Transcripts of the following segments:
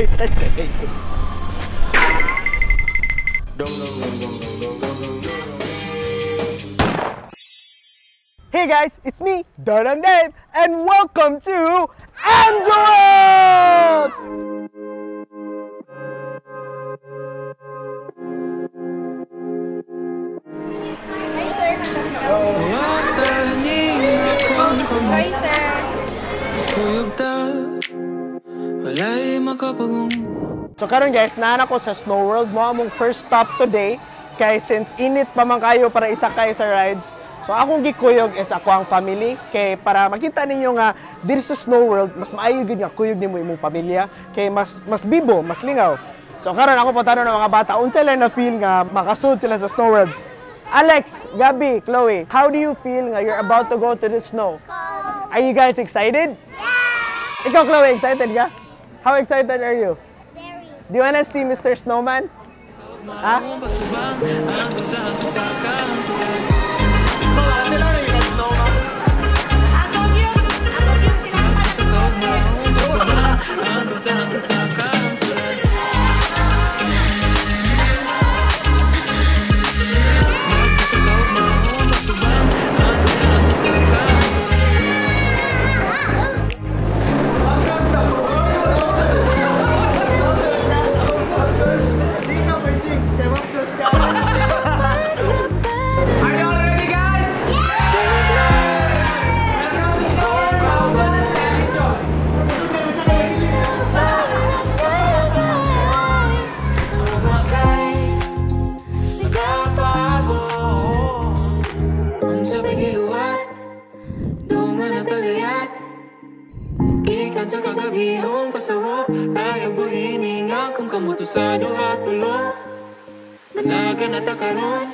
Excited kayo. Dong dong dong dong dong dong dong dong dong. Hey guys, it's me, Dodong Dave, and welcome to AndroWorld! Hi, sir. Hi, sir. So karon guys, naan ako sa Snow World. Mo among first stop today. Kay since init pa man kayo para isa kayo sa rides. So akong gikuyog is ako ang family kay para makita ninyo nga diri sa Snow World mas maayo gyud nga kuyog nimo imong pamilya kay mas bibo, mas lingaw. So karon ako pa tanong ng mga bata unsa sila na feel nga makasud sila sa Snow World. Alex, Gabby, Chloe, how do you feel nga you're about to go to the snow? Are you guys excited? Yeah! Ikaw, Chloe, excited ka? How excited are you? Very. Do you wanna see Mr. Snowman? Ha? Are you all ready, guys? Welcome to Snow World! Gikan sa kagabihong pasawop, ayaw buhini nga kung kamuto sa duha tulo. Managa na ta karon,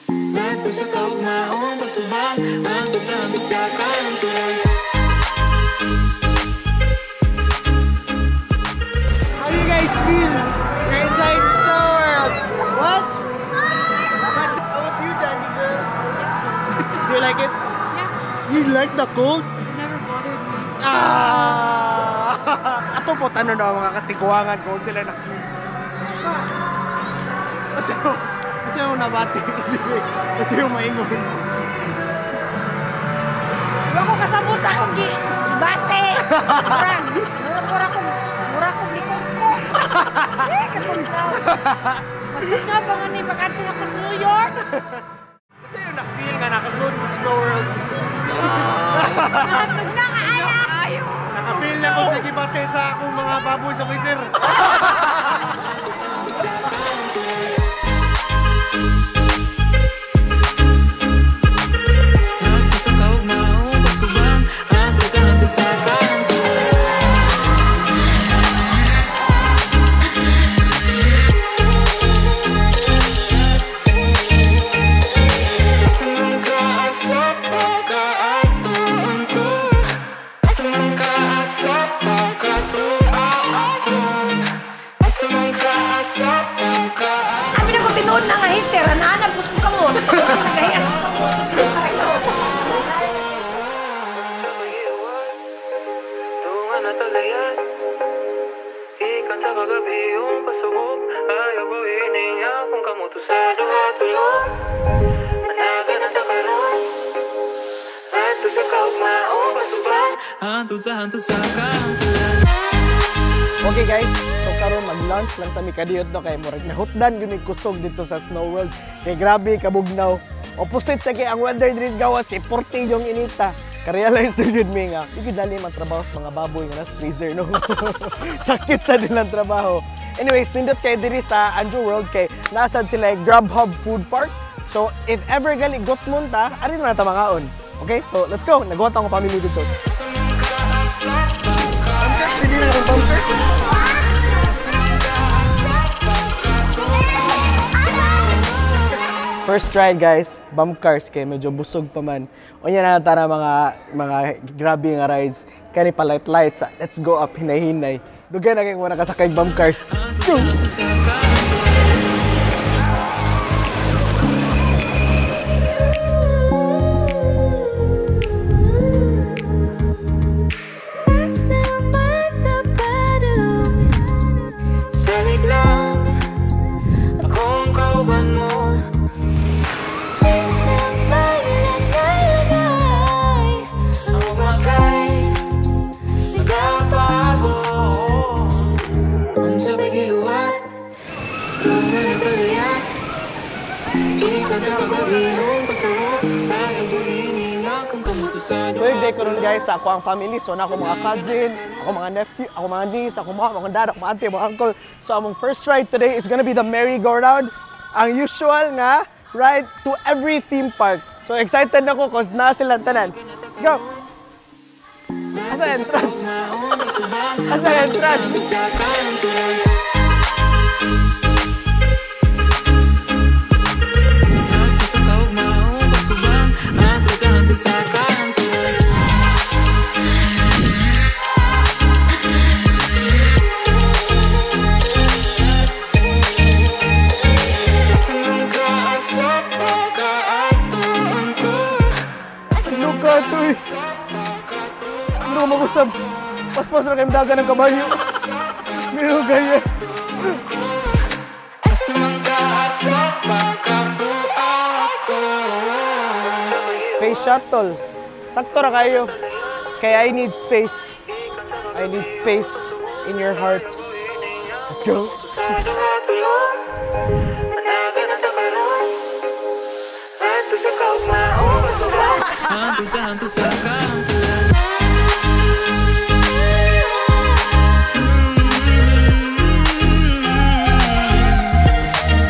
ngadto sa kaugmaong pasubang, hangtod sa kanturan. How do you guys feel? You're inside Snow World. What? How about you, Jackie girl? It's cold. Do you like it? Yeah. You like the cold? Never bothered me. Ah! Ato po tanong na mga katiguangan kung sila na kasi yung nabati. Kasi yung maingon. Wa ko kasabot sa akong gi bate. Mura mura mura kong likod ko. Eh, katulad. Mas tugnaw pa nga ni pag-adto na ko sa New York. Kasi yung na-feel nga nakasun mo Snow World. Tugnaw nga anak. Ayaw. Naka-feel na ko sa gibate sa akong mga baboy sa freezer. Ngadto sa kaugmaong pasubang, hangtod sa kanturan. Asa man ka, asa pagkaatuan ko? Asa man ka, asa pagkatua ako? Asa man ka, asa pagka Kami na ko tinuod na nga hiter, ana-ana pud ko kamot. Nagahiyas ko kamot. Tunga na talayan, ikan sa kagabi yung pasubok, ayaw buhini akong kamuto sa duha tulo. Managa na ta karon, adto sa kaugmaong pasubang, hantod sa kanturan. Okay guys, so karon mag-lunch lang sa mikadiyot no kay murag nahutdan gyud mi kusog dito sa Snow World. Kay grabe kabugnaw. Opposite sa kay ang weather diri sa gawas kay 40 yung inita. Ka-realize na gyud mi nga, di gyud dali magtrabaho sa mga baboy nga nasa freezer no. Sakit sa nilang trabaho. Anyways, nindot kay diri sa Andrew World kay nasad sila Grubhub Food Park. So if ever gali gutmon ta, ari na ta mangaon. Okay, so let's go. Nagwat ang family dito. Bumpers, pwede na akong bumpers. First try guys, bump cars kay medyo busog pa man. Unya na tara mga grabe nga rides. Kani pa light lights. Let's go up hinay-hinay. Dugay na kay wala kasakay bump cars. Go! Nasa mata padulong. Unsa ba gihuwat? Tunga na talaya. Ikan sa kagabi yung pasawop. Ayaw buhinin akong kamuto sa So yung day karon guys, sa ako ang family. So na ako mga cousin, ako mga nephew, ako mga niece, ako mga dad, ako mga auntie, mga uncle. So among first ride today is gonna be the merry-go-round. Ang usual nga ride to every theme park. So excited na ko cause na sila tanan. Let's go! Asa entrance? Asa entrance? Luka to eh. Ano ko mag-usap? Paspas na kayong daga ng kabayo. Meron gaya. Space shuttle. Sakto ra kayo. Kaya I need space. I need space in your heart. Let's go.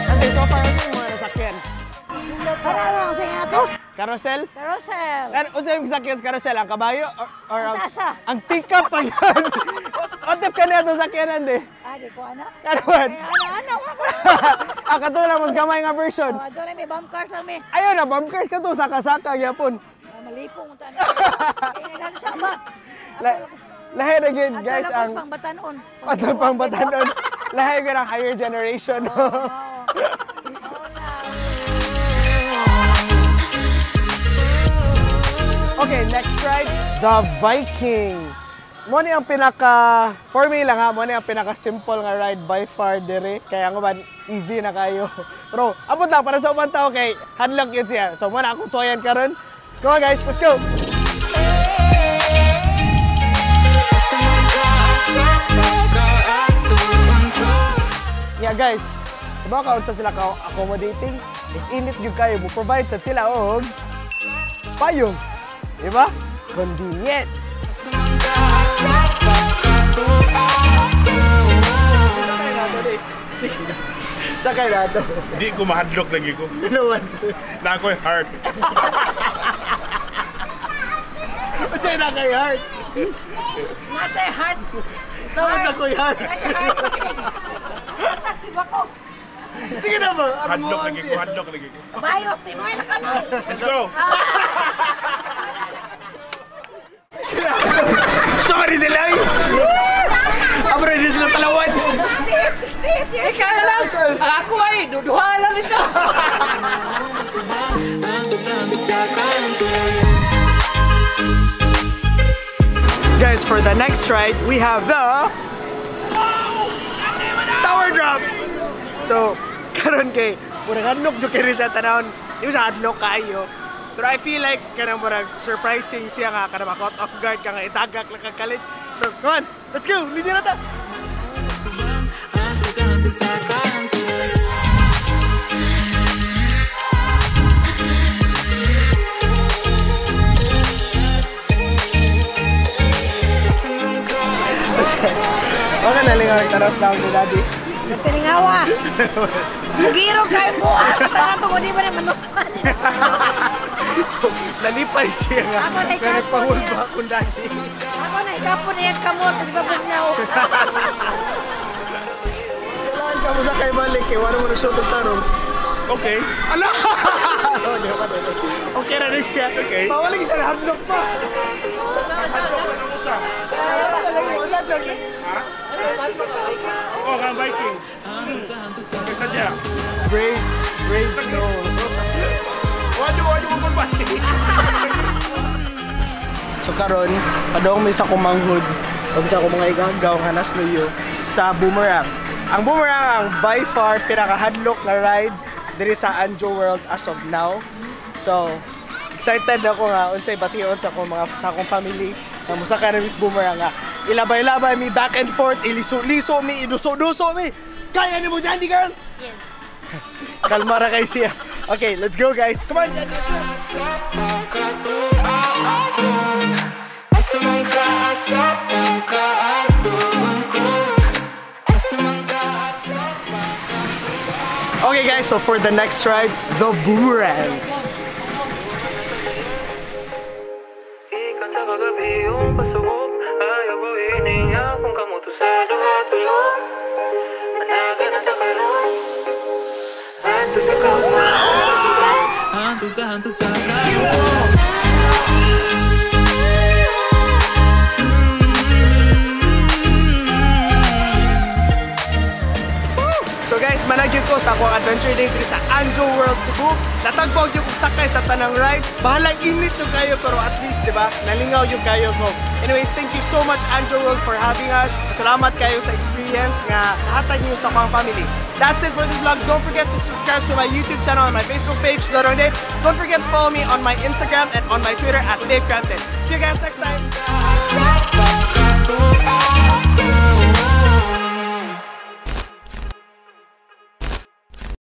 Ante, so far, ano yung mga nasakyan? Para lang sa inyo to. Carousel? Carousel. Ano, unsa yung sakyan sa carousel? Ang kabayo? Or Ang tasa. Ang tikap pa yan. Otep ka na itong sakyan, ante. Ah, di ko ana. Ano man? Ay, ana, ana, wako. Ah, kato lang, mas gamay nga version. Oh, doon may bump cars lang may. Ayun na, bump cars ka to, saka-saka, gyapon. Ah, malipong ta na. Eh, nagsama. Lahi na gyud, guys, ang pang batanon. Ato pang batanon. Lahi gyud ang higher generation. Oo. Okay, next ride, the Viking. Mo ni ang pinaka, for me lang ha, mo ni ang pinaka simple nga ride by far dire. Kaya nga man, easy na kayo. Pero abot lang para sa ubang tao kay hadlok yun siya. So mo na akong suwayan karon. Come on guys, let's go. Yeah guys, diba ka unsa sila ka accommodating? If init gyud kayo, mo provide sad sila og payong. Diba? Convenient. Sakay na to, Nick. Sige na. Sakay na to. Di ko mahadlok lagi ko. Ano man? Na ako'y heart. Unsay na kay heart? Nasa heart. Tama sa ko'y heart. Nasa heart. Taxi ba ko? Sige na ba? Hadlok lagi ko, hadlok lagi ko. Bayot, tinoy na ka na. Let's go! Sorry sila eh. Abro din sila talawan. 68, 68 years. Ikaw lang! Ako ay, duduha lang nito! Guys, for the next ride, we have the Tower Drop! So, karon kay murag hadlok jud kay siya tanawon. Di mo siya hadlok kaayo. Pero I feel like kanang murag surprising siya nga kanang ma-caught off guard ka nga itagak lang kag kalit. So, come on, let's go. Linya na ta. Okay na lang ang taras down ni Daddy. Nagtilingawa. Mugiro kayo buhat. Tanga to, di ba na manusman? So, nalipay siya nga. Ako na Nga ikapon nagpahulba niya. akong daddy. Ako na, ikapon na yan kamot. Di ba bugnaw? Kailangan ka mo sa kay balik kay wala mo na siya tarong. Okay. Ala! Okay na rin siya. Okay. Pawalik siya na hadlok pa. Hadlok na nung usa. Ha? Oh, ang Viking. Kaysa niya. Brave, brave soul. Wadu, wadu, wadu, Viking. So karon, padong may sa kumanghod ug sa akong mga igagaw nga nasluyo sa Boomerang. Ang Boomerang ang by far pinakahadlok na ride diri sa Anjo World as of now. So, excited ako nga unsay bation sa akong mga sa akong family. Nga musaka na Miss Boomerang nga. Ilabay-labay mi back and forth, iliso-liso mi, iduso-duso mi. Kaya nimo, Jandy girl? Yes. Kalma ra kay siya. Okay, let's go, guys. Come on, Jandy. Asa man ka, asa man ka, atuan ko. Asa man ka, asa man ka. Okay guys, so for the next ride, the boomerang. Ikan sa kagabi yung pasubok. Ayaw buhin akong kamuto sa duha tulo. Managa na sa karon. Hanto sa kauma. Hanto sa kauma. So guys, managyo ko sa akong adventure day diri sa Anjo World Cebu. Natagbo gyud kog sakay sa tanang rides. Bahalang init yung kayo pero at least, di ba? Nalingaw yung kayo ko. Anyways, thank you so much, Anjo World, for having us. Salamat kayo sa experience nga hatag niyo sa akong family. That's it for this vlog. Don't forget to subscribe to my YouTube channel and my Facebook page, Dodong Dave. Don't forget to follow me on my Instagram and on my Twitter at Dave Cranton. See you guys next time. Sa